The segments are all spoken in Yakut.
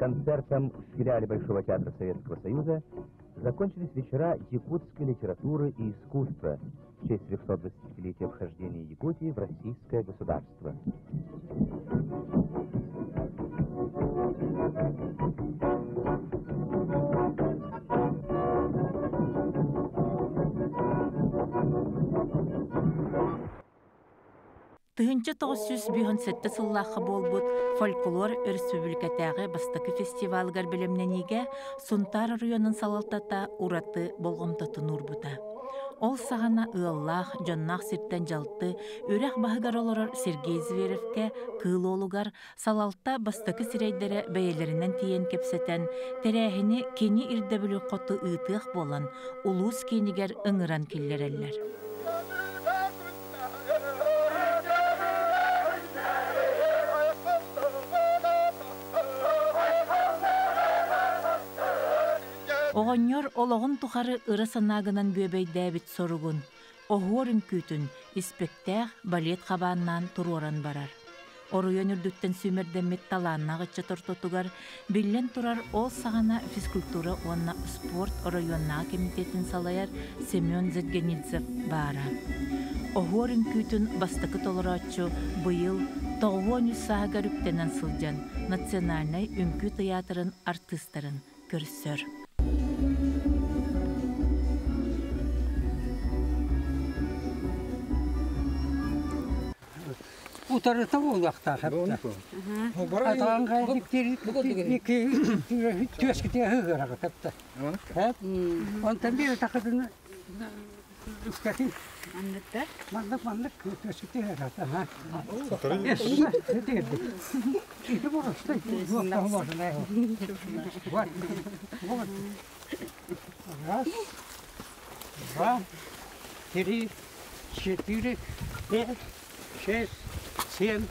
Концертом в филиале Большого театра Советского Союза закончились вечера якутской литературы и искусства в честь 325-летия вхождения Якутии в российское государство. 1957 сыллаахха буолбут фольклор өрөспүүбүлүкэтээҕи бастакы фестивалыгар бэлэмнэниигэ Сунтаар оройуонун салалтата ураты болҕомтотун уурбута. Ол саҕана ыаллаах, дьонноох сиртэн дьалты үрэх баһыгар олорор Сергей Зверевкэ Кыыл Уолугар салалта бастакы сирэйдэрэ бэйэлэринэн тиийэн кэпсэтэн, тэрээһини кини ирдэбилин хоту ыытыах буолан, улуус киинигэр ыҥыран киллэрэллэр. Оҕонньор олоҕун тухары ыра санаагынан бүөбэйдээбит соругун, оһуор үҥкүүтүн испэктээх балет хабааннаан туруоран барар. Оройуон үрдүттэн сүүмэрдэммит талааннаах ыччат ортотугар, биллэн турар, ол саҕана физкультура уонна спорт оройуоннааҕы кэмитиэтин салайар Семен Зедгенидзев баара. Оһуор үҥкүүтүн бастакы толорооччу быйыл 93 сааһыгар үктэнэн сылдьан Национальнай үҥкүү тыйаатырын артыыстарын көрсөр. Утарыта буолуохтаах эбитэ. Атаҕын түөскитиэ ыһыараҕыт эбитэ. Онтон биир тахытын үктэтин. Маннык маннык түөскитиэ ыһыараҕыт. Ити боростой. Вот. Вот. Раз, два, три, четыре, пять, шесть, семь,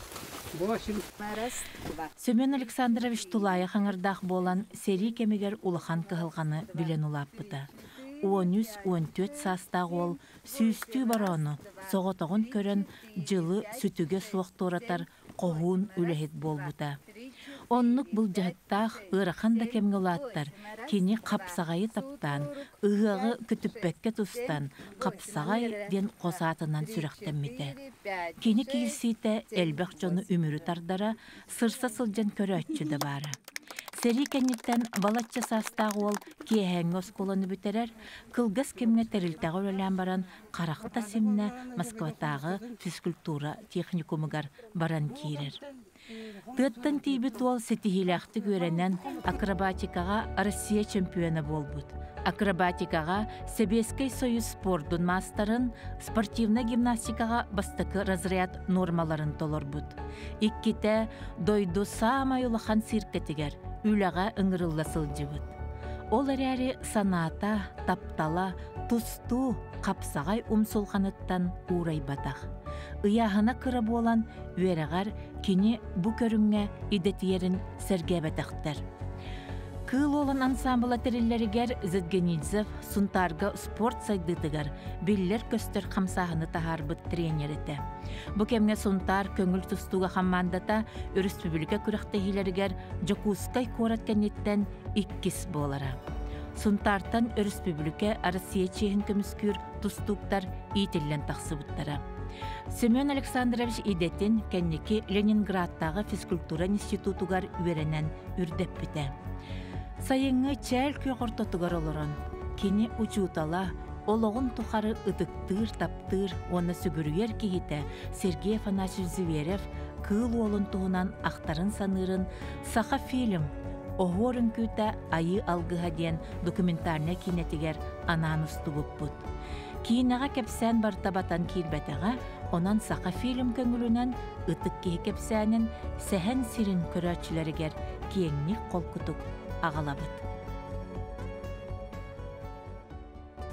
восемь. Семен Александрович тулаайах аҥардаах буолан сэрии кэмигэр улахан кыһалҕаны билэн улааппыта. 13-14 саастаах уол сүүстүү бороону соҕотоҕун көрөн дьылы сүтүгэ суох туоратар хоһуун үлэһит буолбута. Оннук былдьаһыктаах ыарахан да кэмҥэ улааттар, кини хапсаҕайы таптаан, ыһыаҕы көтүппэккэ тустан, хапсаҕай диэн хос аатынан сүрэхтэммитэ. Кини киирсиитэ элбэх дьону үмүрү тардара, сырса сылдьан көрөөччү да баара. Сэрии кэнниттэн балачча саастаах уол киэһээҥҥи оскуоланы бүтэрэр, кылгас кэмҥэ тэрилтэҕэ үлэлээн баран харахта симнэ Москватааҕы физкультура техникумугар баран киирэр. Тыаттан тиийбит уол ситиһиилээхтик үөрэнэн акробатикаҕа Россия чемпиона буолбут. Акробатикаҕа Сэбиэскэй Союз спордун маастарын, спортивнай гимнастикаҕа бастакы разряд нуормаларын толорбут. Иккитэ дойду саамай улахан циркэтигэр үлэҕэ ыҥырылла сылдьыбыт. Ол эрээри санаата, таптала тустуу хапсаҕай умсулҕаныттан уурайбатах. Ыйааһына кыра буолан, үөрэҕэр кини бу көрүҥҥэ идэтийэрин сэргээбэтэхтэр. Кыыл Уолан ансаамбыла тэриллэригэр Зедгенидзев Сунтаарга спорт сайдыытыгар биллэр-көстөр хамсааһыны таһаарбыт тренер этэ. Бу кэмҥэ Сунтаар көҥүл тустууга хамаандата өрөспүүбүлүкэ күрэхтэһиилэригэр Дьокуускай куорат кэнниттэн иккис буолара. Сунтаартан өрөспүүбүлүкэ Россия чиэһин көмүскүүр тустууктар иитиллэн тахсыбыттара. Семен Александрович идэтин кэнники Ленинградтааҕы физкультура институтугар үөрэнэн үрдэппитэ. Сайыҥҥы чээл күөх ортотугар олорон, кини учуутала, олоҕун тухары ытыктыыр, таптыыр уонна сүгүрүйэр киһитэ Сергей Афанасьевич Зверев Кыыл Уолун туһунан ахтарын-саныырын Саха фильм Оһуор үҥкүүтэ Айыы алгыһа диэн документальнай киинэтигэр анаан устубуппут. Киинэҕэ кэпсээн барыта батан киирбэтэҕэ, онон Саха фильм көҥүлүнэн ытык киһи кэпсээнин сэһэн сирин көрөөччүлэригэр киэҥник холкутук аҕалабыт.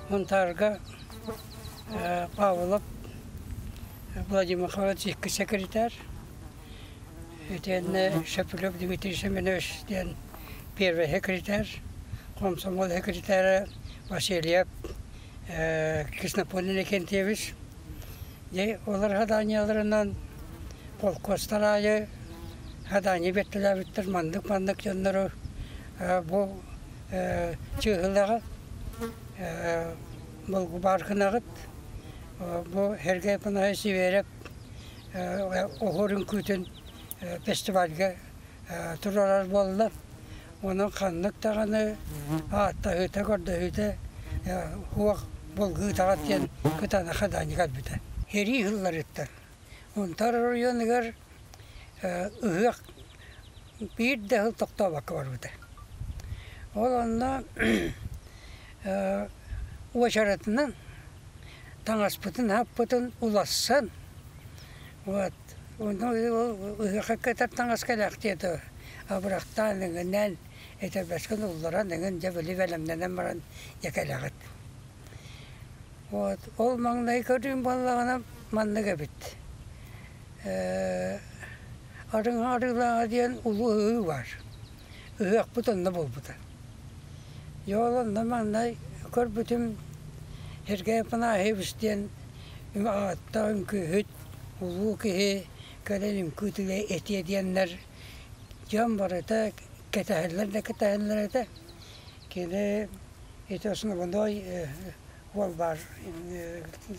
Мунтаарга Павлов Владимир Михайлович икки секретарь, Итиэннэ Шепелев Дмитрий Семенович диэн первый секретарь, комсомол секретаря Васильев Ксенофонт Иннокентьевич. Дьэ, олор хадаанньаларынан холкуостар аайы хадаанньа биэртэлээбиттэр маннык-маннык дьоннору. Бу чыыһылаҕа Болгубааркынаҕыт бу Сергей Афанасьевич Сибиэрэп оһуор үҥкүүтүн фестивальга турарар буолла. Онон ханнык даҕаны ааттаһыыта, көрдөһүүтэ суох булгуутаҕыт диэн кытаанах хадаанньа кэлбитэ. Сэрии сылларыттан Сунтаар оройуонугар ыһыах биир да сыл тохтообокко барбыта. Ол онно уочаратынан таҥаспытын хаппытын улассан вот онно ыһыахха кытар таҥас кэлээхтиэ дуо абырахтаан эҥинэн этэрбэскин улларан эҥин дьэ били бэлэмнэнэн баран дьэ кэлэҕит. Вот ол маҥнай көрүүм буоллаҕына маннык эбит Арыҥа Арыылааҕа диэн улуу ыһыы баар. Ыһыахпыт онно буолбута. Дьэ ол онно маҥнай көрбүтүм Сергей Афанасьевич диэн ааттаах үҥкүүһүт, улуу киһи кэлэн үҥкүү тыла этиэ диэннэр дьон барыта кэтэһэллэр да кэтэһэллэр этэ. Кини ити основной уол баар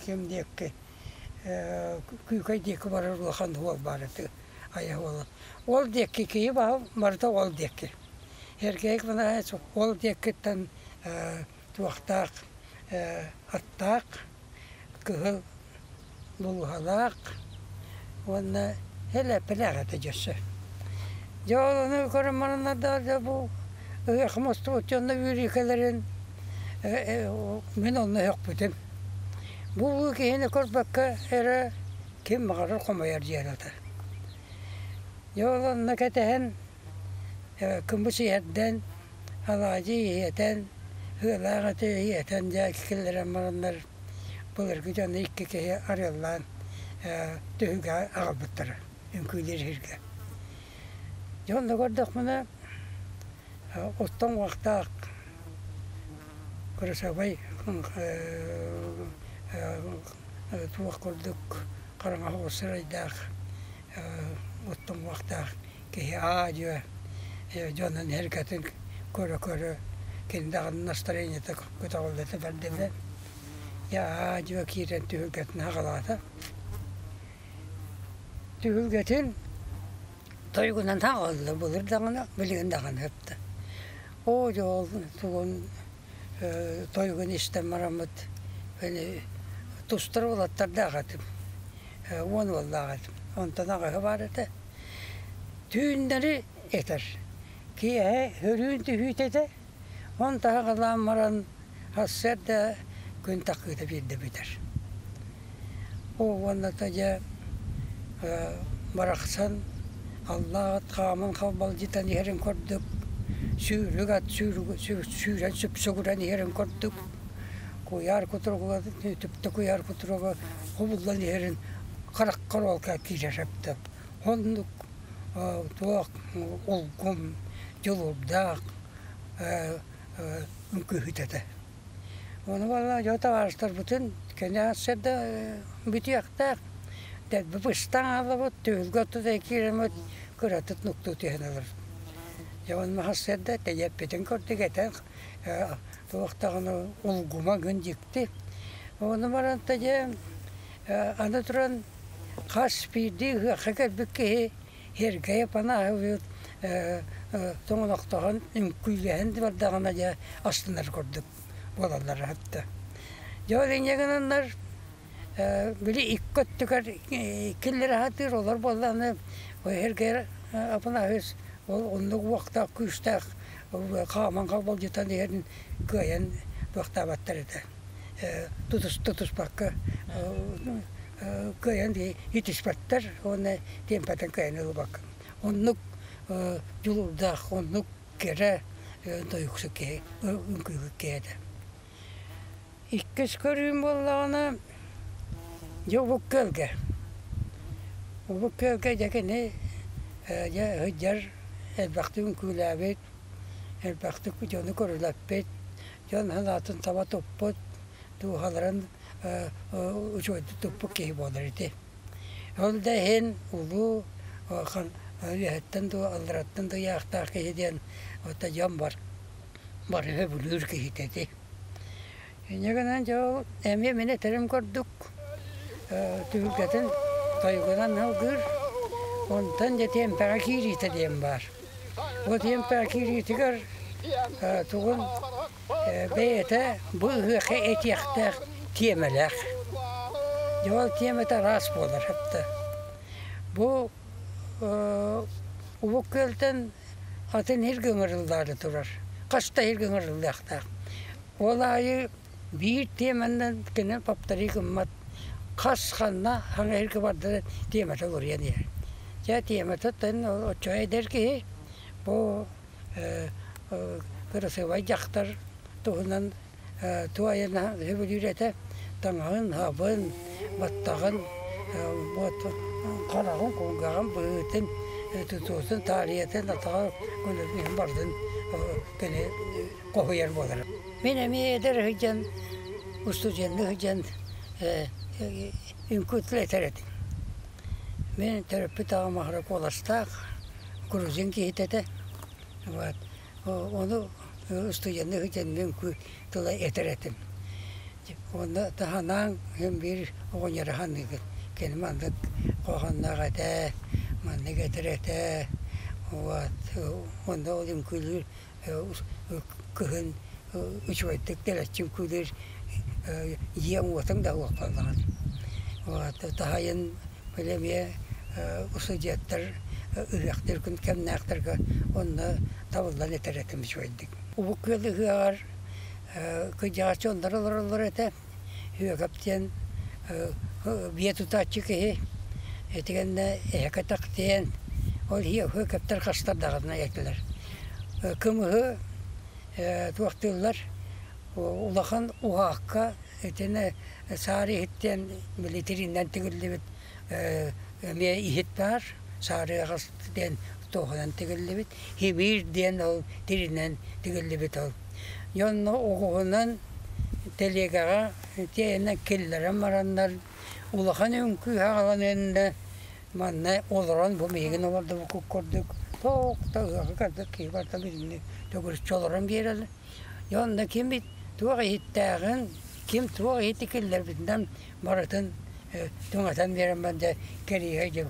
ким диэкки Күүкэй диэки барар улахан уол баар этэ айа уола. Ол диэки киһи баһа барыта ол диэки. Сергей Иванович ол диэкиттэн туохтаах аттаах, кыһыл булуһалаах уонна элэппэлээх этэ дьөссө. Дьэ ол ону көрөн бараннар да бу ыһыах мустубут дьонно үөрүүкэлэрин мин онно өһөхпүтүм. Бу улуу киһини көрбөккө эрэ ким баҕарар хомойор дьыалата. Дьэ ол онно кэтэһэн кымыс иһэрдэн, алаадьы иһэтэн, ыалаах эти иһэтэн дьэ киллэрэн бараннар былыргы дьону икки киһи арыаллаан түһүлгэ аҕалбыттара үҥкүүлүүр сиргэ. Дьэ онно көрдөхпүнэ оттон уохтаах кырасыабай туох курдук хараҥа соҕус сырайдаах оттон уохтаах киһи аа-дьуо дьонун эргэтин көрө-көрө кини даҕаны настроениета көтөҕүллэ бэрдэ дьэ аа-дьуо киирэн түһүлгэтин аҕалаата. Түһүлгэтин тойугунан аҕалла былыр даҕаны билигин даҕаны ыпта. Оо дьэ ол тугун тойугун истэн бараммыт били тустар уолаттардаах этим 10 уоллаах этим. Онтон аҕыһа баар этэ. Түүннэри этэр. Киэһэ сөрүүн түһүүтэ этэ. Онто аҕалаан баран сарсыарда күн таххыыта биирдэ бүтэр. Оо уонна дьэ барахсан аллаах ат хааман халбалдьытан иһэрин курдук сүүрүк ат сүүрэн сүпсүгүрэн иһэрин курдук куйаар кутуруга түптэ куйаар кутуруга хобуллан иһэрин хараххар уолка киирэр эбитэ. Оннук туох улгум дьулуурдаах үҥкүүһүт этэ. Ону буолла дьон табаарыстарбытын кини сэрдэ бүтүөхтээх дэлби быстан хааллыбыт, түһүлгэ ортото киирэммит кыратык нуктуу түһэн ылар. Дьэ онно сарсыарда тэйэппитин курдук этэн туох даҕаны улгума гын дьикти. Ону баран дьэ аны туран хас биирдии ыһыахха кэлбит киһи Сергей Апанасьевич тоҥолохтоһон үҥкүүлэһэн бардаҕына дьэ астынар курдук буолаллара хатта. Дьэ ол инньэ гынаннар били икки өттүгэр киллэрэ сатыыр олор буоллаҕына Сергей Апанасьевич ол оннук уохтаах күүстээх хааман халбалдьытан иһэрин кыайан туохтаабаттар этэ. Тутуспакка кыайан итиспэттэр уонна тиэмпэтин кыайан ылбакка. Оннук дьулуурдаах, оннук кэрэ тойуксу киһи, үҥкүүһүт киһи этэ. Иккис көрүүм буоллаҕына, дьэ Убук Күөлгэ. Убук Күөлгэ дьэ кини дьэ сылдьар элбэхтик үҥкүүлээбит, элбэхтик дьону көрүлэппит, дьон санаатын таба туппут, дууһаларын учуойдук туппут киһи буолар ити. Ол да иһин улуу Үөһэттэн дуу, аллараттан да ыйаахтаах киһи диэн оттон дьон бар бары сөбүлүүр киһитэ ити. Инньэ гынан дьэ ол эмиэ мин этэрим курдук түһүлгэтин тойугунан алгыыр. Онтон дьэ тиэмпэҕэ киириитэ диэн баар. Бу тиэмпэҕэ киириитигэр тугун бэйэтэ бу ыһыахха этиэхтээх тиэмэлээх. Дьэ ол тиэмэтэ араас буолар хатта. Бу Уһук Күөлтэн атын иһиргэ ыҥырыллаары турар. Хас да иһиргэ ыҥырыллыахтаах. Ол аайы биир тиэмэнэн кини повтори гыммат. Хас ханна хаҥа иһиргэ барда тиэмэтэ уларыйан иһэр. Дьэ тиэмэтэ оччо эдэр киһи бу кырасыабай дьахтар туһунан туойан сөбүлүүр этэ. Таҥаһын, хабын, баттаҕын, хараҕын, кулгааҕын быһыытын, тутуутун, таарыйатын, атаҕа көнөтүн барытын кини хоһуйар буолар. Мин эмиэ эдэр сылдьан, устудьуоннуу сылдьан үҥкүү этэр этим. Мин төрөппүт аҕам аһара куоластаах, грузин киһитэ этэ. Вот. Ону устудьуоннуу сылдьан үҥкүү тыла этэр этим. Уонна таһанаан син биир оҕонньору саныыгын. Кини маннык куһаҕаннаах этэ, маннык этэр этэ. Вот. Уонна ол үҥкүүлүүр кыһын үчүгэйдик дэлэччи үҥкүүлүүр дьиэҥ-уотуҥ да суох буоллаҕын. Вот. Таһайын били эмиэ устудьуоттар ыһыахтыыр күн кэмнээхтэргэ онно табыллан этэр этим үчүгэйдик. Уһук Күөл ыһыаҕар кырдьаҕас дьоннор олороллор этэ. Үөгэп диэн биэ тутааччы киһи итигэннэ эһэкэтэх диэн ол үөгэптэр хастар даҕаны этилэр. Кымыһы туохтууллар улахан уһаакка итини саар иһит диэн билитиринэн тигиллибит эмиэ иһит баар саарыаҕас диэн туоһунан тигиллибит химиир диэн ол тиринэн тигиллибит ол дьонно оҕуһунан тэлиэгэҕэ тиэйэнэн киллэрэн бараннар улахан үҥкүү саҕаланыан манна олорон бу миигин олордубуккут курдук туох да ыһыахы кырдык киһи барыта билинни төгүрүччү олорон биэрэллэр дьэ онно ким туох иһиттээҕин ким туох иһити киллэрбитинэн барытын түҥэтэн биэрэн баран дьэ кэриэһэ дьэ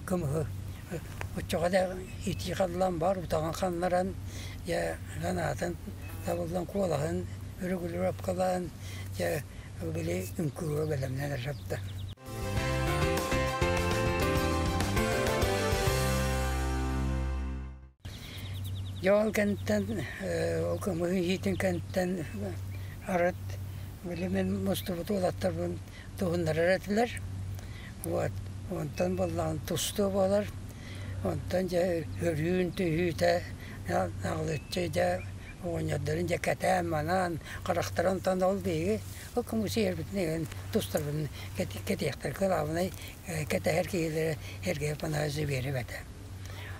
кымыһы оччоҕо да итии халлаан баар утаҕын ханнаран дьэ санаатын табыллан куолаһын регулировкалаан дьэ били үҥкүүгэ бэлэмнэнэр сапта. Дьэ ол кэнниттэн ол кымыһы иһиитин кэнниттэн арыт били мин мустубут уолаттарбын туһуннарар этилэр. Вот онтон буоллаҕына тустуу буолар. Онтон дьэ өрүүн түһүүтэ наҕылыччы дьэ оҕонньордорун дьэ кэтээн-манаан харахтара онтон ол биһиги ол кымыс иһэрбитин иһэн тустарбытын кэтиэхтэр кылаабынай кэтэһэр киһилэрэ Сергей Афанасьевич биэрибэтэ.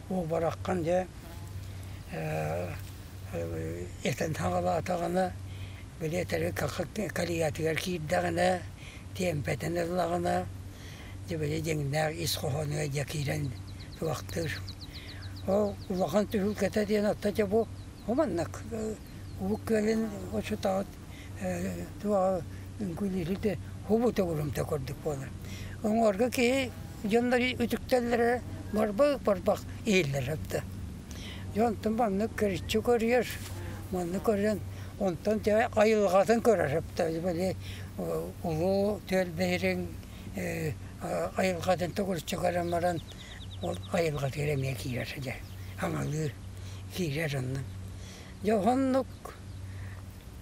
Уу бараххан дьэ этэн саҕалаатаҕына, били этэри калиятыгар киирдэҕинэ, тиэмпэтин ыллаҕына, дьэ били дьиҥнээх ис хоһоонугар дьэ киирэн туохтуур. Ол улахан түһүлгэтэ диэн оттон дьэ бу маннык Уһук Күөлүн очутаҕыт туоҕа үҥкүүлүүрүтэ хубу төгүрүмтэ курдук буолар. Уҥуорга киһи дьоннор үтүктэллэрэ барбах-барбах иһиллэр да. Дьэ онтон маннык кэриччи көрүөр, маннык көрөн онтон дьэ айылҕатын көрөр эбитэ. Били улуу түөлбэһириҥ айылҕатын төгүрүччү көрөн баран ол айылҕатыгар эмиэ киирэр дьэ аҥалыы киирэр онно. Дьэ оннук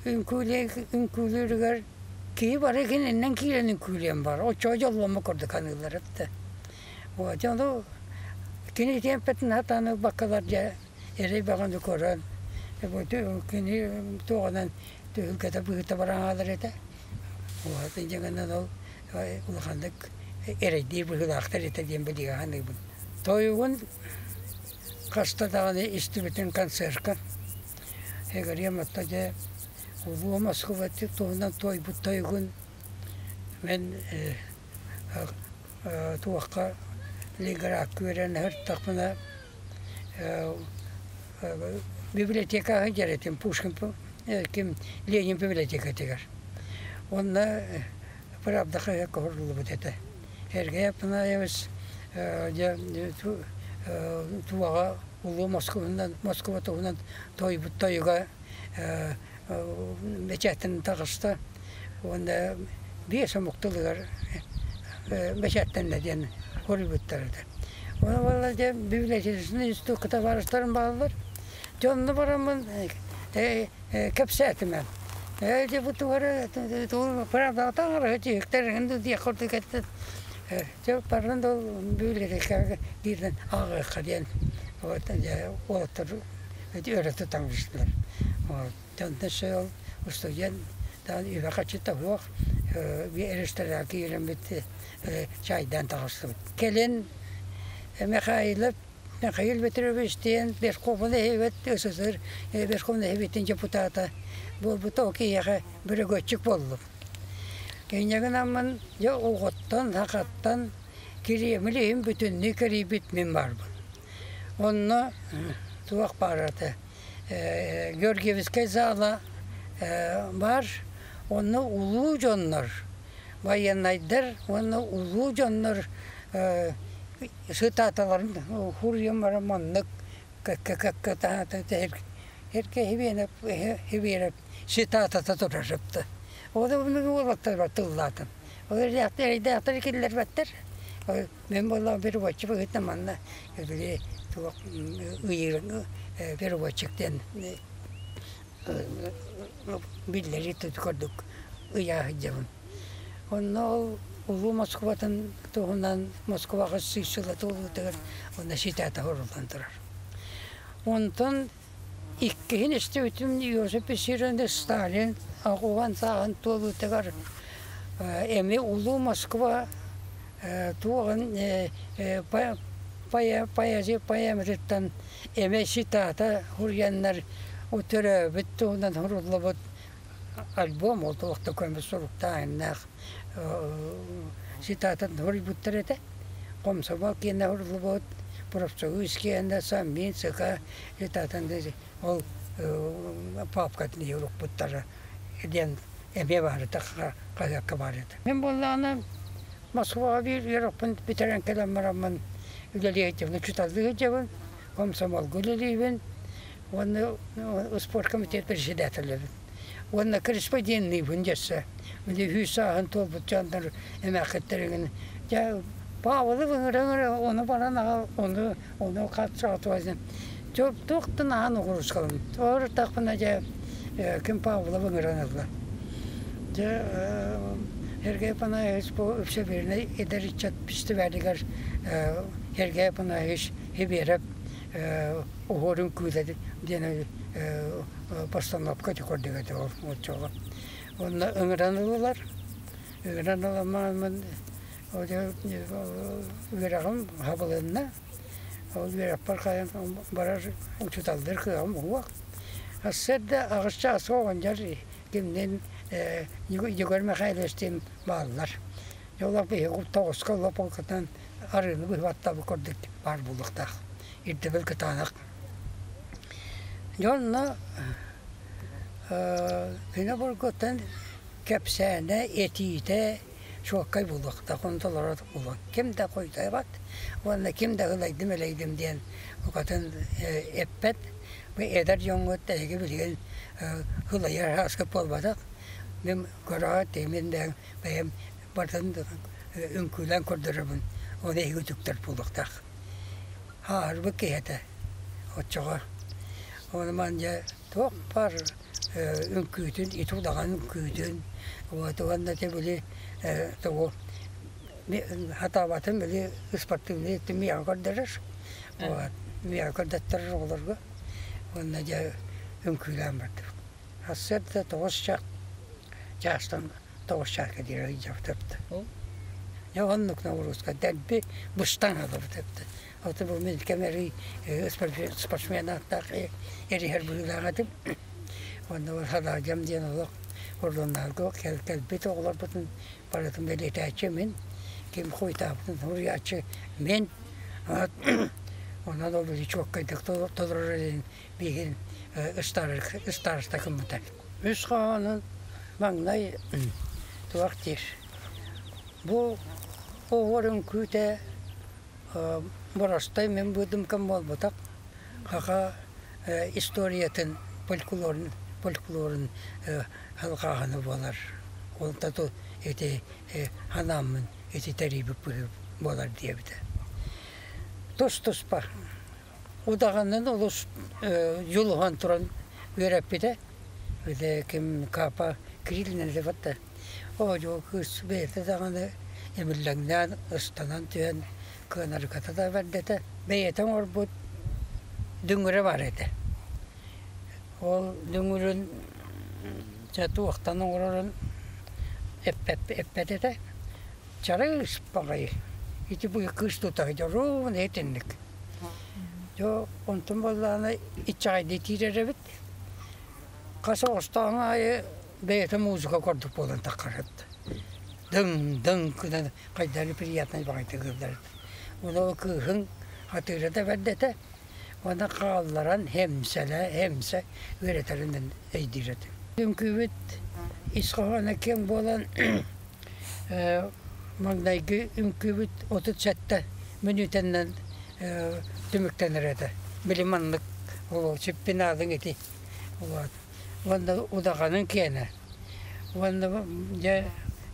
үҥкүүлүүрүгэр киһи бары кининэн киирэн үҥкүүлүөн баар. Оччоҕо дьолломмут курдук аныыллар этэ. Вот ону кини тиэмпэтин сатаан ылбаккалар дьэ эрэй бөҕөнү көрөн кини туоҕунан түһүлгэтэ быһыыта баран хаалар этэ. Вот инньэ гынан ол улаханнык эрэйдиир быһыылаахтар этэ диэн билигэ саныыбын. Тойугун хаста даҕаны истибитим концерка. Эгэрийэм отто дьэ улуу Москва туһунан туойбут тойугун мин туохха Ленинградка үөрэнэ сырыттахпына Библиотекаҕа дьэрэтим Пушкин ким Ленин библиотекатыгар. Онно Правда хаһыакка уһуруллубут этэ. Сергей Апанаевич дьэ Туваҕа улуу Москванан Москва туһунан тойбут тойуга бэчээттэнэн таҕыста уонна биэс омук тылыгар бэчээттэннэ диэн хоруйбуттар этэ. Ону буолла дьэ библиотечнай институкка табаарыстарым бааллар. Дьэ онно бараммын кэпсээтим ээ. Дьэ бу тугу эрэ правдаҕа таҥара тиһиктэр диэх курдук эттэ. Дьэ баран да библиотекаҕа биирдэн ааҕыахха диэн вот дьэ уолаттар өрө тутан кэбистилэр. Онтон ол устудьуон үбэ-харчыта суох ресторан киирэммит чайдаан таҕыстыбыт. Кэлин Михайлов Михаил Петрович диэн Верховный Совет СССР Верховный Советтин депутата буолбута ол киһиэхэ бөрөгөччүк буоллум. Инньэ гынаммын дьэ оҕоттон, сахаттан Кириэмил иһин бүтүннүү кэрийбит мин баарбын. Онно туох баар этэ Георгиевскай зала баар, онно улуу дьоннор, байыаннайдар уонна улуу дьоннор сытааталарын хуруйан баран маннык эргэ хибиэнэп сытаатата турар Ол уолаттар тыллаатым. Ол эрэйдээхтэр киллэрбэттэр. Мин буоллаҕым переводчик быһыытынан манна били туох ыйыырын переводчик диэн биллэрии курдук ыйаа сылдьабын. Онно ол улуу Москватын туһунан Москваҕа сыла туолуутугар онно ситаата суруллан турар. Онтон иккиһин истибитим Иосиф Виссарионович Сталин оҕуһан сааһын туолуутугар эмиэ улуу Москва туоҕун поэзия поэматыттан эмиэ цитата суруйаннар төрөөбүт туһунан суруллубут альбом ол туох да көмүс суруктааһыннаах цитатын суруйбуттар этэ. Комсомол киэнэ суруллубут, профсоюз киэнэ, Саммин, ЦК цитатын ол папкатын урукпуттара диэн эмиэ баарыта хаһыакка баар этэ. Мин буоллаҕына Москваҕа биир үөрэхпин бүтэрэн кэлэн бараммын үлэлии сылдьабын, учууталлыы сылдьабын, комсомолга үлэлиибин уонна спорткомитет председателэбин. Уонна корреспонденныыбын дьэссэ. Били үһүс сааһын туолбут дьоннор эмээххиттэригин дьэ Павлы ыҥыра-ыҥыра ону баран аҕал, ону ону хат туохтан аһан угурускалым. Тоҕо дьэ ким Павлов ыҥыран ылла. Дьэ Сергей Панаевич бу Всемирный эдэр ыччат фестивалыгар Сергей Панаевич Хибиэрэп уһуорун күүлэ диэн постановка көрдүк этэ ол оччоҕо. Онно ыҥыран ыллылар. Ыҥыран ыламмын үөрэҕим хабылынна. Ол үөрэхпэр хайан барар учууталлар кыаҕым уһуох. Сарсыарда аҕыс чааска оҕонньор кимниин Егор Михайловичтыын бааллар. Дьоллоох биһиги тоҕуска лопуокатынан арыыны быһыбаттабыт курдук баар буолуохтаах. Ирдэбил кытаанах. Дьонно күнэ бургуттан кэпсээнэ, этиитэ чуолкай буолуохтаах, ону толорор буолуон. Ким да хойутаабат уонна ким да ылайдым-элэйдим диэн букатын эппэт. Бу эдэр дьоҥҥут эһиги билигин ылайар ааскыт буолбатах. Мин көрөҕө тиимин бэйэм барытын үҥкүүлээн көрдөрөбүн, ону эһиги үтүктэр буолуохтаах. Ааһарбыт киһи этэ оччоҕо. Ону ман дьэ туох баар үҥкүүтүн, ити удаҕан үҥкүүтүн, вот уонна ити били тугу хатаабатын били спортивный өттүн миэхэ көрдөрөр, вот миэхэ көрдөттөрөр оҕолорго уонна дьэ үҥкүүлээн бардыбыт. Сарсыарда тоҕус чаастан тоҕус чааска диэри ыйдьабыт. Дьэ оннук ноҕурууска дэлби быстан хаалбыт эбит. Ото бу мин кэмэрий спортсмен ааттаах эриһэр быһыылаах этим. Онно Хадаадьам диэн олох Орлоннаарга кэлбит оҕолорбутун барытын бэлиэтээччи мин, ким хуйтаабытын суруйааччы мин. Онон ол били чуоккайдык толорор диэн биһигин ыстаарыста гыммыта. Үс хоһоонун маҥнай туох диир. Бу оһуор үҥкүүтэ боростой мин быдымкам буолбатах. Хаха историятын, фольклорун, фольклорун алҕааһына буолар. Ол тату ити ханааммын ити тэрийбит быһыы буолар диэбитэ. Тус-туспа удаҕанын олус дьулуһан туран үөрэппитэ. Били ким Капа Кириллина да Оо, кыыс бэйэтэ даҕаны имиллэҥнээн, ыстанан түһэн кыанаргата да бэрдэтэ. Бэйэтэ оҥорбут дүҥүрэ баар этэ. Ол дүҥүрүн дьэ туохтан оҥорорун эппэт этэ. Чарыыс баҕайы ити бу кыыс тута дьоруун итинник. Дьэ онтон буоллаҕына иччэҕэйдии киирэр эбит. Хас оҕустааҕын аайы бэйэтэ музыка курдук буолан таххарат. Дыҥ-дыҥ гынан хайдах приятнай баҕайытык ыыллар. Уонна ол кыыһыҥ атыыра да бэрдэ этэ. Уонна хаалларан хэмсэлэ, хэмсэ үөрэтэринэн өйдүүр этим. Үҥкүүбүт ис хоһооно киэҥ буолан маҥнайгы үҥкүүбүт 37 мүнүүтэннэн түмүктэнэр этэ. Били маннык чиппинаалыҥ ити. Вот. Уонна удаҕанын киэнэ. Уонна дьэ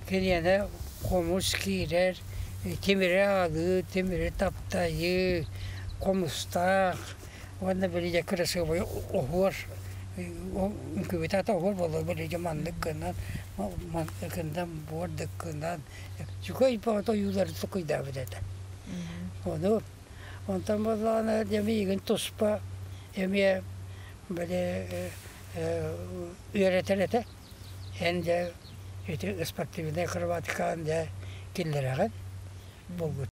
киниэнэ хомус киирэр, тимири аалыы, тимири таптайыы, хомустаах уонна били дьэ кырасыабай оһуор үҥкүүбүтэ аата оһуор буолла били дьэ маннык гынан гынан буордук гынан үчүгэй бөҕөтө ойуулары токуйдаабыт этэ. Ону онтон буоллаҕына дьэ миигин туспа эмиэ били үөрэтэр этэ. Эн дьэ ити спортивнай акробатикаҕын дьэ киллэрэҕин булгуччу.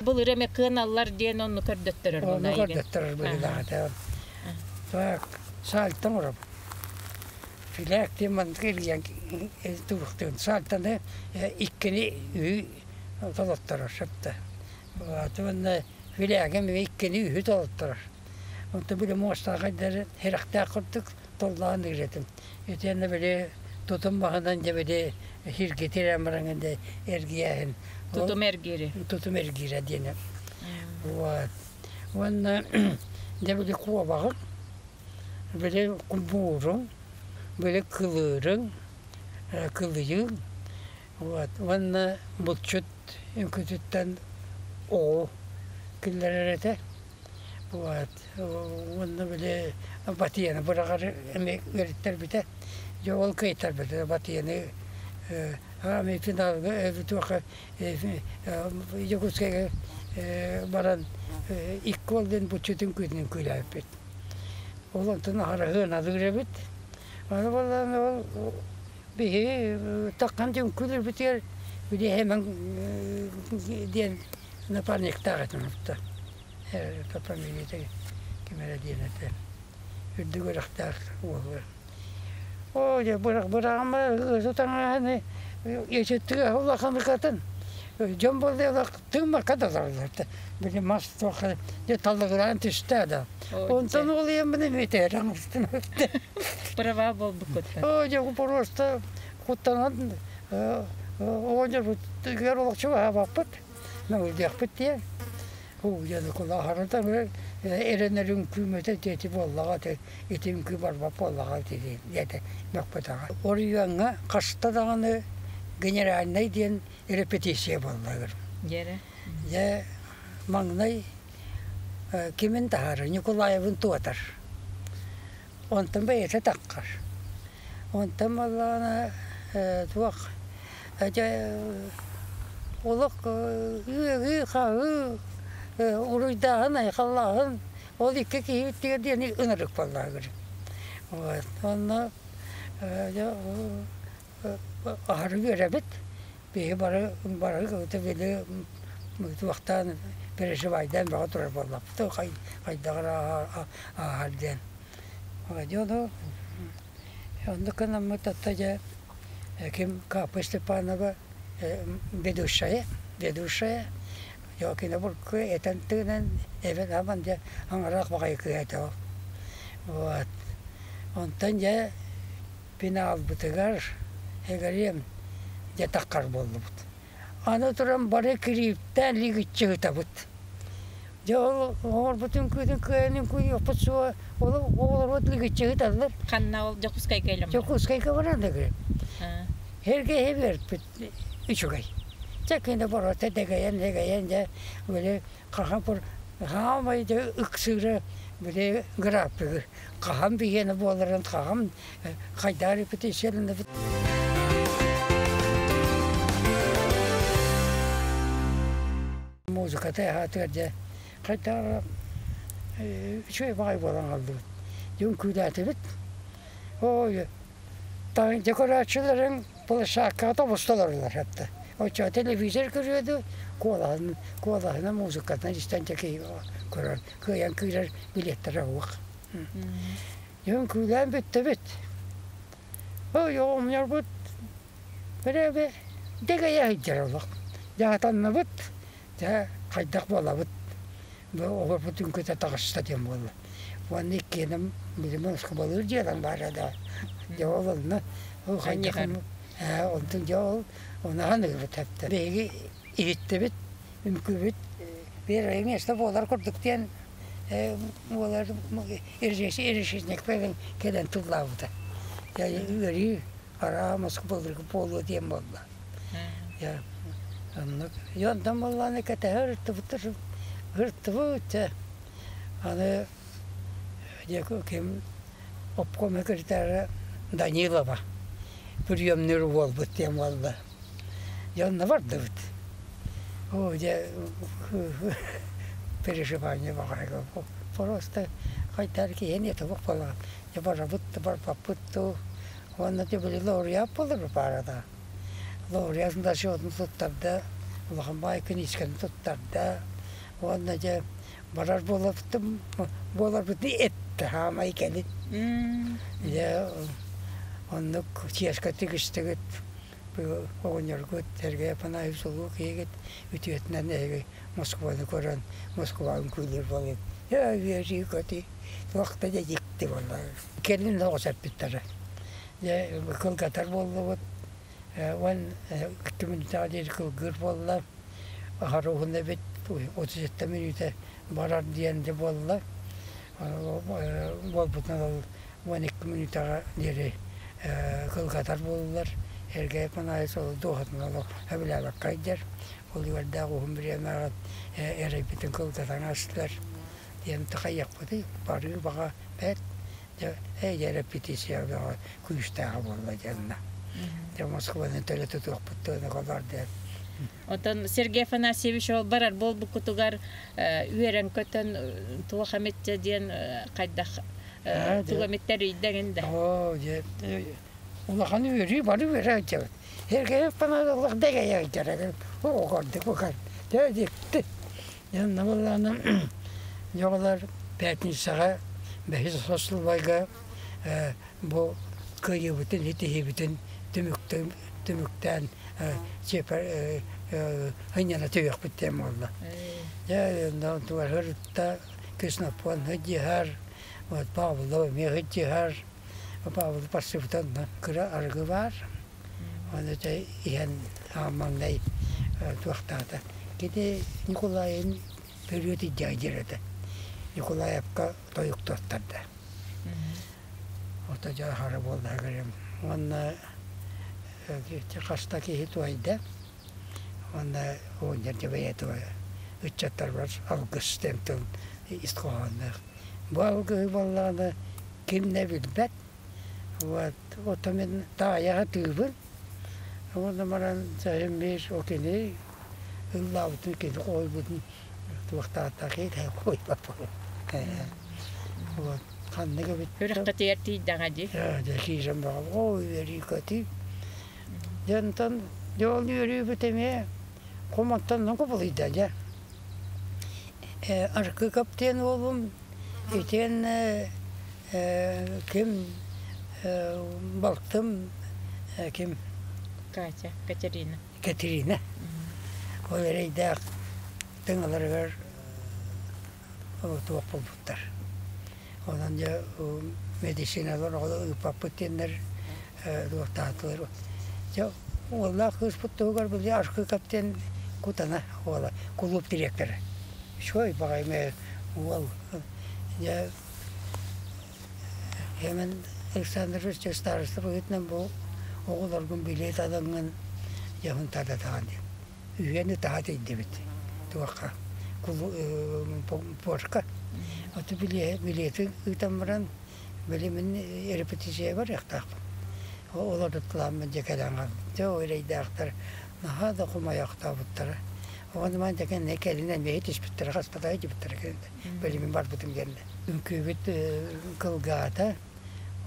Былыр эмэ кыаналлар диэн онну көрдөттөрөр Онну көрдөттөрөр быһыылаах Так, саальтан оҥоробут. Филэк диэн маннык илийэн туруктуун. Саальтаны иккини үһү толотторор сөптө. Уонна филэгэ эмиэ иккини үһү толотторор. Онтон били муостаах айдары сэрэхтээх курдук толлоон ыырытым. Итиэннэ били тутум баһынан дьэ били сиргитир бараҥын да эргийээһин. Тутум эргиири. Тутум эргиирэ диэн. Вот. Уонна дьэ били куобаҕын, били кумбуурун, били кылыырын, кылыйыын, вот. Уонна булчут үҥкүүтүттэн оҕу киллэрэр этэ. Вот. Уонна били батыйаны быраҕар эмиэ үөрэттэрбитэ. Дьэ ол кыайтарбыта батыйаны аамай финалга туохха Якутскайга баран икки уол диэн булчут үҥкүүтүн үҥкүүлээбиппит. Ол онтон аһара ыаналыыр эбит. Аны буоллаҕына ол биһиги таххан үҥкүүлүүрбүтүгэр били Хэмэн диэн напарниктаах этим отто. Фамилията ким эрэ диэн этэ. Үрдүк үрэхтээх уол. Оо, дьэ быраҕыма сутаҥаһыны ичиттигэ улаханыкатын дьон буолла тыыммакка да олороллор били мас туохха дьэ таллыгыраан түстэ да онтон уолуйаммын эмиэ оҥостон Права буолбуккуттан. Оо, дьэ просто куттанан оҕонньорбут олох чугаһаабаппыт мөҥүлдүөхпүт диэн Уу кулааһарыта эрэнэр үҥкүүмэтэ диэти буоллаҕа ити үҥкүү барбат буоллаҕа диэтэ мөхпөтөҕө. Оройуоҥҥа хаста даҕаны генеральнай диэн репетиция буолла. Дьэрэ. Дьэ маҥнай кимин таһаарар Николаевын туотар. Онтон бэйэтэ таххар. Онтон буоллаҕына туох дьэ олох ыаһыы-хаһыы уруйдааһын, айхаллааһын ол икки киһибит диэн ынырык буоллаҕа. Вот онно дьэ Аһары үөрэбит. Биһи бары бары били туохтаан переживайдаан бөҕө турар буоллахпыт. Хайдах эрэ ааһар диэн. Дьону оннук гынаммыт отто дьэ ким Капа Степанова ведущая, ведущая Дьокина бурку этэн тыынан эбэн аман дьэ аҥараах баҕайы кыыһа этэ ол. Вот. Онтон дьэ финалбытыгар эгэриэм дьэ таххар буоллубут. Аны туран бары кирииптээн лигиччи ыытабыт. Дьэ ол оҥорбутун кыытын кыайан үҥкүйүөхпүт суоҕа, ол оҕолорбут лигиччи ыыталлар. Ханна ол Дьокуускайга илэммит? Дьокуускайга баран да Эргэһи берпит үчүгэй. Чэ кини борота дэгэйэн дэгэйэн дьэ били хаһан пур хаамай дьэ ыксыыра били графигы хаһан биһиэнэ буоларын хаһан хайдаа репетицияланабыт. Музыката аһаатыгар дьэ хайдаа үчүгэй баҕай буолан хааллыбыт. Дьон күүлээтибит. Ой, декорацияларын площадкаҕа тобусталарылар хатта. Оччо телевизор көрүөдү, куолаһын, куолаһынан музыкатынан истэн дьэ киһи көрөр, кыайан кыырар билеттэрэ суох. Дьон күүлээн бүттүбүт. Ой, оҕонньорбут бэрээбэ дэгэйэ сылдьар олох. Дьаатанныбыт, дьэ хайдах буолабыт? Бу оҕобут үҥкүтэ таҕыста диэн буолла. Уонна иккиэним билим Москубалыыр дьыалам баара да. Дьэ ол онно ол хайдах онтун дьэ ол унаһан ыыбыт эптэ. Биһиги иһиттибит, үҥкүүбүт первое место буолар курдук диэн буолар решетник кэлэн тыллаабыта. Дьэ үөрүү араа Москубалыырга буолуо диэн буолла. Оннук. Онтон буоллаҕына кэтэһэ ырыттыбыт ырыттыбыт чэ. Аны дьэ ким обком секретара Данилова приемнуур буолбут диэн буолла. Дьэ онно бардыбыт. Оо дьэ переживание баҕайы просто хайдах киһини тобук буолаҕын. Дьэ барабыт да барбаппыт дуу. Уонна дьэ били лауреат буолар баара Лауреат зачетун туттарда, улахан баай киниискэни туттарда уонна дьэ барар буоларбытын буоларбытын эттэ хаамай кэлин. Дьэ оннук чиэскэ тигистигит оҕонньоргут Сергей Афанасьевич улуу киһигит үтүөтүнэн эһиги Москваны көрөн Москва үҥкүүлүүр буолан ээ үөрүү көтүү туох да дьэ дьикти буолла. Кэлин соҕус эппиттэрэ. Дьэ кылгатар буоллубут. Уон 2 мүнүүтэҕэ диэри кылгыыр буолла. Аһары уһун эбит, 37 мүнүүтэ барар диэн дьэ буолла. Буолбутунан ол 12 мүнүүтэҕэ диэри кылгатар буоллулар. Эргэ Панаайыс ол дууһатын олох сөбүлээбэккэ сылдьар. Ол үөрдээх уһун бириэмэҕэ эрэйбитин кылгатан астылар диэн хайыахпытый, барыы баҕа бэрт. Дьэ, ээ репетиция бөҕө күүстээҕэ буолла дьэннэ. Дьэ, Москваны төлө тутуохпут туона олор диэн. Отон Сергей Афанасьевич ол барар буолбуккутугар үөрэн-көтөн туох эмит диэн хайдах тугу эмит тэрийдэҥин да? Оо, дьэ, улахан үөрүү бары үөрэ сылдьабыт. Сергей Афанасьевич дэгэйэ сылдьар оҕордук букар. Дьэ, дьикти. Дьэ, буоллаҕына дьоҕолор пятницаҕа бэһис сосулбайга бу кыайыыбытын ситиһиибитин түмүктээн сынньана түһүөхпүт диэн буолла. Дьэ, онтугар сырытта Ксенофонт сылдьыһар, вот Павлов эмиэ сылдьыһар. Павлов барсыбыта онно кыра арыгы баар. Ону дьэ иһэн маҥнай туохтаата. Кини Ньукулайын төрүөт илдьэ этэ. Ньукулаевка тойук туттарда. Ото дьэ аһара буолла көрөм. Уонна хаста киһи туойда. Уонна оҕонньор дьэ бэйэтэ ыччаттарбар алгыс диэн тыл ис хоһоонноох. Бу алгыһы буоллаҕына ким да билбэт. Вот, ото мин таайа сатыыбын. Уонна баран сайын биир ол кини ыллаабытын кини хойбутун туохтаатах хойбаппын. Вот, ханнык эбит Үрэххитигэр тиийдэҕэ дии. Дьэ киирэн баҕа, оо үөрүү көтүү. Дьонтон дьол үөрүүбүт эмиэ хомонтон кубулуйда дьэ. Аркыкап диэн уолум итиэн ким балтым ким Катя, Катерина. Катерина. Ол эрэйдээх тыҥаларыгар туох буолбуттар. Онон дьэ медициналар ыыппаппыт диэннэр туохтаатылар. Дьэ уоллаах кыыспыт туһугар били Архыыкап диэн кутана уола кулууп директора. Үчүгэй баҕайы уол. Дьэ Семен Александрович староста быһыытынан бу оҕолоргун билиэт алаҥҥын дьоһун тардатаҕын диэн. Үһүөн ытаһа тиийдибит туохха пуорка. Оту билиэти ыытан баран били мин репетиция барыахтаахпын. Олордутталааммын дьэ кэлэн хаалбыт. Дьэ ол эрэйдээхтэр наһаа да хомойоохтообуттара. Ону ман дьэ кэннэ кэлин эмиэ түспүттэрэ хаспатаҕа дьибиттэрэ кэннэ. Били мин барбытым кэннэ. Үҥкүүбүт кылгаата.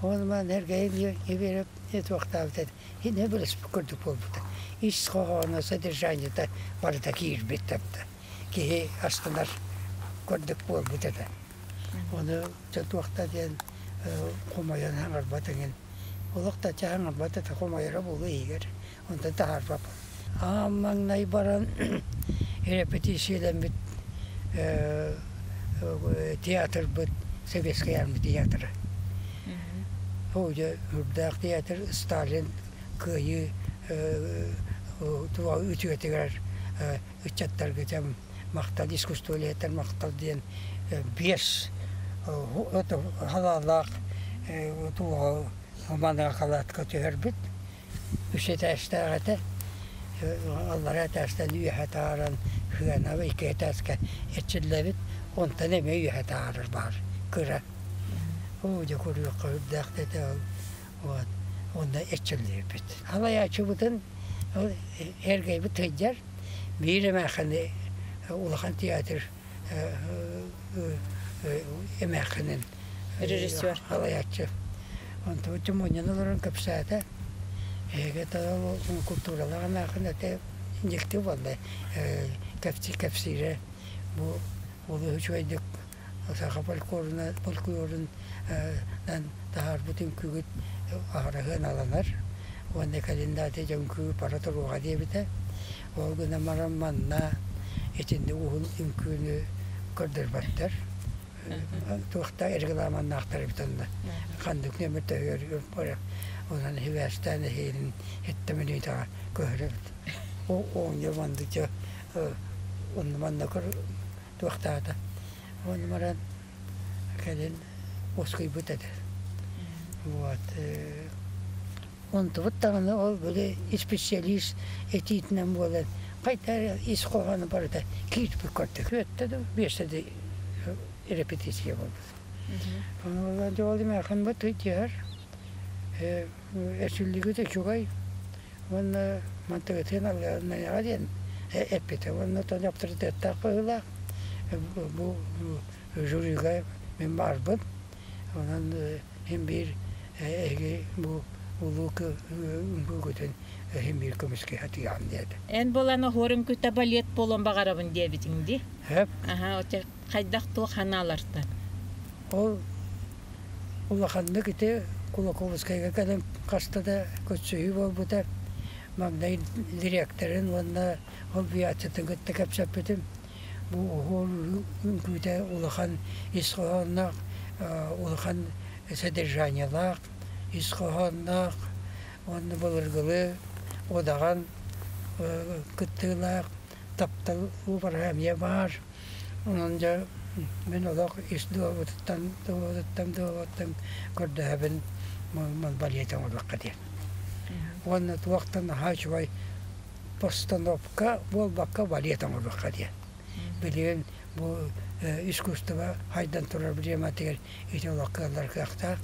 Ону ман эргэйин биэреп туохтаабыт этэ. Хинэ билиспит курдук буолбута. Ис хоһооно, содержаниета барыта киирбит тапта. Киһи астынар курдук буолбут этэ. Ону туохта диэн хомойон хаҥарбат эҥин. Олох да хаҥарбат этэ, хомойоро буолуо иһигэр. Онтон таһаарбаппын. Аан маҥнай баран репетициялэммит театрбыт Советскай Армия театра. Ол дьэ үрдээх театр Сталин кыайыы үтүөтүгэр ыччаттарга дьэ махтал искусство үлэһиттэр махтал диэн биэс халаалаах туоҕа маныахалаатка түһэрбит үс этээстээх этэ. Аллараа этээстэн үөһэ таһааран сыанаба икки этээскэ эрчиллэбит, онтон эмиэ үөһэ таһаарар баар кыра. Оо, дьэ көрүөххэ үрдээх да этэ ол. Вот. Онно эрчиллибиппит. Халайааччыбытын ол эргэйбит сылдьар биир эмээххини улахан театр эмээххинин Режиссер. Халайааччы. Онтубут мунньан олорон кэпсээтэ. Эһиги ол культуралаах эмээххин этэ дьикти буолла. Кэпсии кэпсиирэ бу олус үчүгэйдик саха фольклорун фольклорун таһаарбыт үҥкүүгүт аһара сыаналанар. Уонна кэлин да ити үҥкүү бара туруоҕа диэбитэ. Ол гынан баран манна итинник уһун үҥкүүнү көрдөрбөттөр. Туохта регламеннаахтар эбит онно. Ханнык нөмір төһүөр онон сибээстээн эһиилин сэттэ мүнүүтэҕэ көһөрөбүт. Оонньуу маннык дьэ онно манна туохтаата. Ону баран кэлин уоскуйбут этэ. Вот. Онтубут даҕаны ол били исписэлиис этиитинэн буолан хайта ис хоһооно барыта киирбит көрдүк. Үөттэ да биэстэ да репетиция буолбут. Ону дьол эмээхин бу тыйдьыһар эрчиллиигит үчүгэй уонна мантыгытын аллаҕа диэн эппитэ. Уонна тону авторитеттаах быһыылаах бу жюрига мин баарбын. Онон Син биир эһиги бу улуу үҥкүүгүтүн син биир көмүскэ сатыаҕым диэтэ. Эн буолан оһуор үҥкүүтэ балет буолуон баҕарабын диэбитиҥ дии. Сөп. Аха, оччо хайдах туох санаалартан? Ол улаханнык ити Кулаковскайга кэлэн хаста да көрсүһүү буолбута. Маҥнай дириэктэрин уонна ол бияччытын кытта кэпсэппитим. Бу оһуор үҥкүүтэ улахан ис хоһоонноох, улахан содержаниелаах, ис хоһоонноох уонна былыргылыы удаҕан кыттыылаах таптал уобараһа эмиэ баар. Онон дьэ мин олох ис дууһабытыттан дууһабытыттан дууһабыттан көрдөһөбүн балет оҥоруохха диэн. Уонна туохтан наһаа үчүгэй постановка буолбакка балет оҥоруохха диэн. Билигин бу искусство хайдан турар бириэмэтигэр ити олох кыаллар кыахтаах.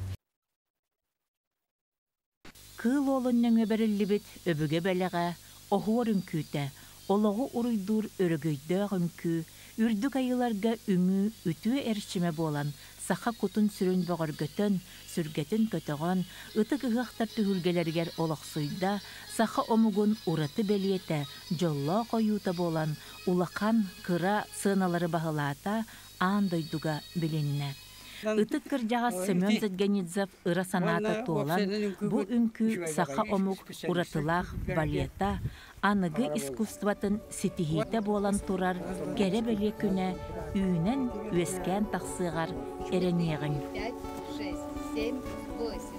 Кыыл уолун нөҥүө бэриллибит өбүгэ бэлэҕэ, оһуор үҥкүүтэ, олоҕу уруйдуур өрөгөйдөөх үҥкүү, үрдүк айыыларга үҥүү үтүө эрчимэ буолан, саха кутун-сүрүн бөҕөргөтөн, сүргэтин көтөҕөн, ытык ыһыахтар түһүлгэлэригэр олохсуйда, саха омугун ураты бэлиэтэ, дьоллоох ойуута буолан, улахан, кыра сыаналары баһылаата, аан дойдуга билиннэ. Ытык кырдьаҕас Семен Задганидзев ыра санаата туолан, бу үҥкүү саха омук уратылаах балета, аныгы искусствотын ситиһиитэ буолан турар кэрэ бэлиэ күнэ үүнэн-үөскээн тахсыаҕар эрэниэҕиҥ. 5, 6, 7, 8.